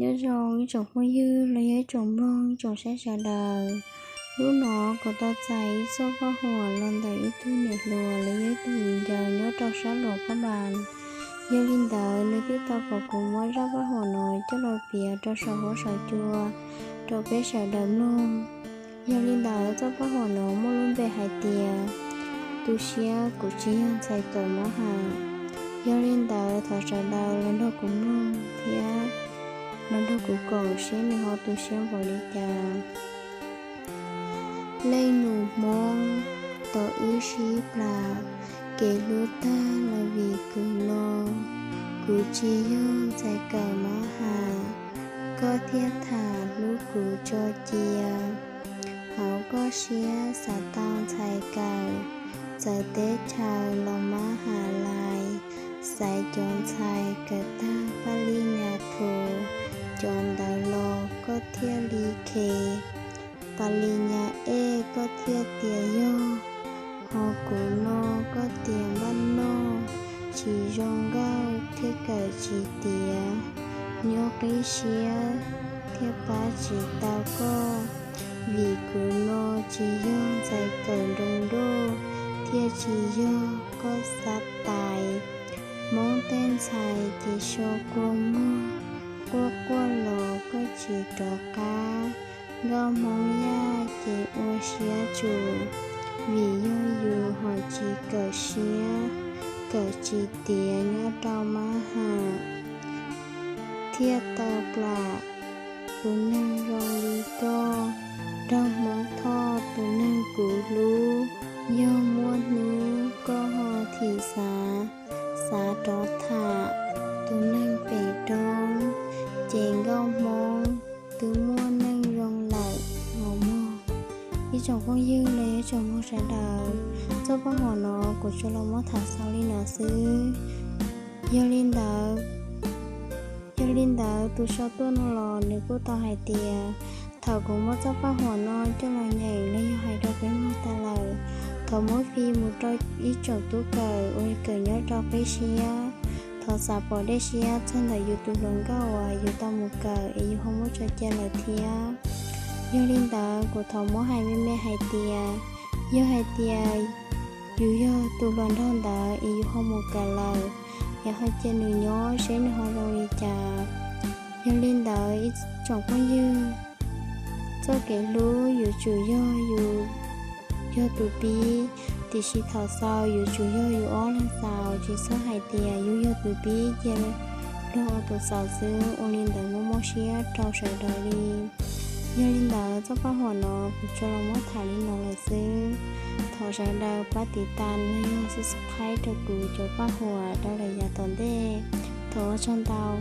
Nyob zoo ib tsoom phooj ywg los yog ib tsoom mloog, ib tsoom saib sawv daws. Hnub no kuv tau txais ib txoj paj huam los ntawm ib tug niam hluas los yog ib tug viv ncaus nyob rau sab Luam Phaj Npas. Yog li ntawd nws thiaj tau kom kuv muab zaj paj huam no coj los piav rau saum huab saum cua rau peb sawv daws mloog. Yog li ntawd txoj paj huam no muaj lub npe hais tias tu siab kuv tsis yog ntxhais kawm Mab Ham. Yog li ntawd thov sawv daws los nrog kuv mloog thiab los nrog kuv koom seb nws ho tu siab npaum li cas. Leej nus Hmoob tau wb sib plam, kev hlub tag los vim kuv no. Kuv tsis yog ntxhais kawm Mab Ham, koj thiaj tham hlub kuv tso cia. Hauv koj siab xav tau ntxhais kawm, txawv teb chaws los Mab Ham Lais, xaiv cov ntxhais kawm tag Paj Li Nyas Thu, cov ntawd los koj thiaj li khe. Paj Li Nyas Ej koj thiaj tias yog, ho kuv no koj tias npaj noj, tsis zoo nkauj thiaj kawm tsis tiav, nyuaj qib siab thiaj pab tsis tau koj, vim kuv no tsis yog ntxhais kawm nroo nroj, thiaj tsis yog koj xav tais. Hmoob tej ntxhais ces so kua muag, quaj quaj los koj tsis rov qab. Nkauj Hmoob Yaj ces ua siab tsum, vim yog yus ho tsis kawm siab, kawm tsis tiav nyob rau Mab Ham, thiaj tau plam tus neeg zoo li koj. Nraug Hmoob Thoj tus neeg kuv hlub, yog muaj hnub koj ho thim xav, xav rov tham tus neeg pem roob, ces Nkauj Hmoob twb muaj neeg zoo lawm los mog. Ib tsoom phooj ywg los yog ib tsoom mloog sawv daws, txoj paj huam no kuv tsuas los muab tham xaus li no xwb. Yog li ntawd, yog li ntawd tus sau tuaj no los nws kuj tau hais tias thaum kuv muab txoj paj huam no coj los nyeem los yog hais rau peb mloog tas lawm, thov muab fij mus rau ib tsoom tub kawm uas kawm nyob rau qib siab. Thov xav pom dej siab txog ntawm yus tus hluas nkauj uas yus tau mus kawm es yus ho muab tso cia lawm thiab. Yog li ntawd kuv thov muab hais me me hais tias, yog hais tias yus yog tus hluas nraug ntawd es yus ho mus kawm lawm, es ho cia nws nyob seb nws ho zoo li cas. Yog li ntawd ib tsoom phooj ywg, txoj kev hlub yuav tsum yog yus yog tus pib, tiam sis thaum xaus yuav tsum yog yus ob leeg xaus, tsis txhob hais tias yus yog tus pib cia luag ua tus xaus xwb, ua li ntawd muaj mob siab rau sawv daws li. Yog li ntawd txoj paj huam no kuv tsuas los muab tham li no lawm xwb. Thov sawv daws pab tiv tas los yog subscribe rau kuv cov paj huam rau lawm yav tom ntej. Thov ua tsaug ntau.